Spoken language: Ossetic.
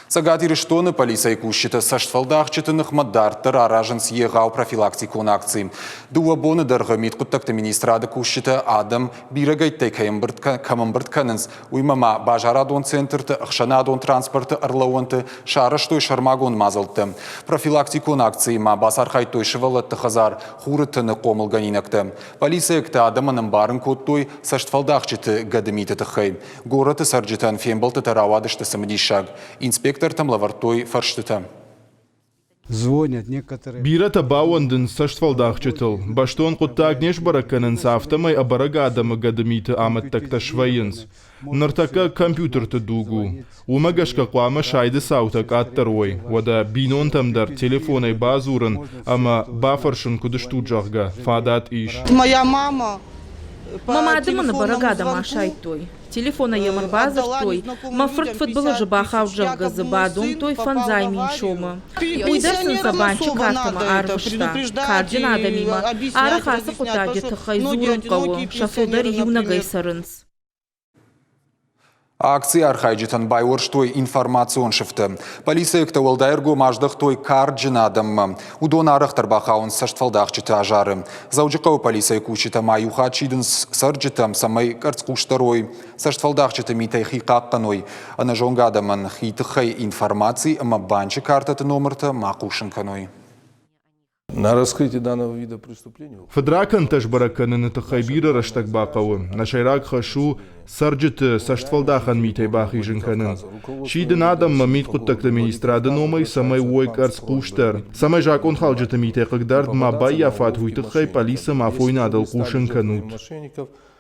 Цӕгат Ирыстоны пъӕлицӕйы кусджытӕ цӕстфӕлдахджыты ныхмӕ дарддӕр аразынц егъау профилактикон акци. Дыууӕ боны дӕргъы мидхъуыддӕгты министрады кусджытӕ адӕм бирӕгӕйттӕй кӕй ӕмбырд кӕм ӕмбырд кӕнынц, уыимӕ ма базарадон центрты, ӕхсӕнадон транспорты ӕрлӕууӕнты сарӕзтой сӕрмагонд мадзӕлттӕ. Профилактикон акцийы ма бацархайдтой сывӕллӕтты хӕдзар Хуры тыны хъомылгӕнинӕгтӕ. Полицейӕгтӕ адӕмӕн ӕмбарын кодтой цӕстфӕлдахджыты гӕдымиты тыххӕй. Горӕты цӕрджытӕн фембӕлдтытӕ рауадысты цымыдисаг. Инспектортӕм лӕвӕрдтой фӕрстытӕ. Бирӕтӕ баууӕндынц цӕстфӕлдахджытыл, бӕстон хъуыддаг не сбӕрӕг кӕнынц, афтӕмӕй ӕбӕрӕг адӕмы гӕдымиты амӕттӕгтӕ свӕййынц. Ныртӕккӕ компьютерты дуг у. Уымӕ гӕсгӕ хъуамӕ сайды цаутӕ къаддӕр уой. Уӕдӕ бинонтӕм дӕр телефонӕй бадзурын ӕмӕ бафӕрсын, куыд стут, зӕгъгӕ, фадат ис. Моя мама Мӕ мады мын бӕрӕг адӕм асайдтой. Телефонӕй йӕм ӕрбадзырдтой, мӕ фырт фыдбылызы бахауд, зӕгъгӕ дзы бадомдтой 500 000 сомы. Уый дӕр сын сӕ банчы картӕмӕ арвыста. Карджын адӕмимӕ арӕх ацы хъуыддаджы тыххӕй дзурын хъӕуы, сӕ фылдӕр иунӕгӕй цӕрынц. Акцийы архайджытӕн байуӕрстой информацион сыфтӕ. Полицейӕгтӕ уӕлдай ӕргом аздӕхтой карджын адӕммӕ. Уыдон арӕхдӕр бахауынц цӕстфӕлдахджыты азары. Дзӕуджыхъӕуы полицӕйы кусджытӕ ма иу хатт сидынц цӕрджытӕм, цӕмӕй къӕрцхъусдӕр уой, цӕстфӕлдахджыты митӕй хи хъахъхъӕной. Ӕнӕзонгӕ адӕмӕн хи тыххӕй информаци ӕмӕ банчы картӕты номыртӕ ма хъусын кӕной. На раскрытие данного вида преступления Фыдракӕндтӕ сбӕрӕг кӕныны тыххӕй бирӕ рӕстӕг бахъӕуы. Нӕ сӕйраг хӕс у цӕрджыты цӕстфӕлдахӕн митӕй бахизын кӕнын. Сидын адӕммӕ мидхъуыддӕгты министрады номӕй, цӕмӕй уой къӕрцхъусдӕр. Цӕмӕй закъонхалджыты митӕй хъыгдард ма баййафат, уый тыххӕй пъӕлицӕмӕ афойнадыл хъусын кӕнут.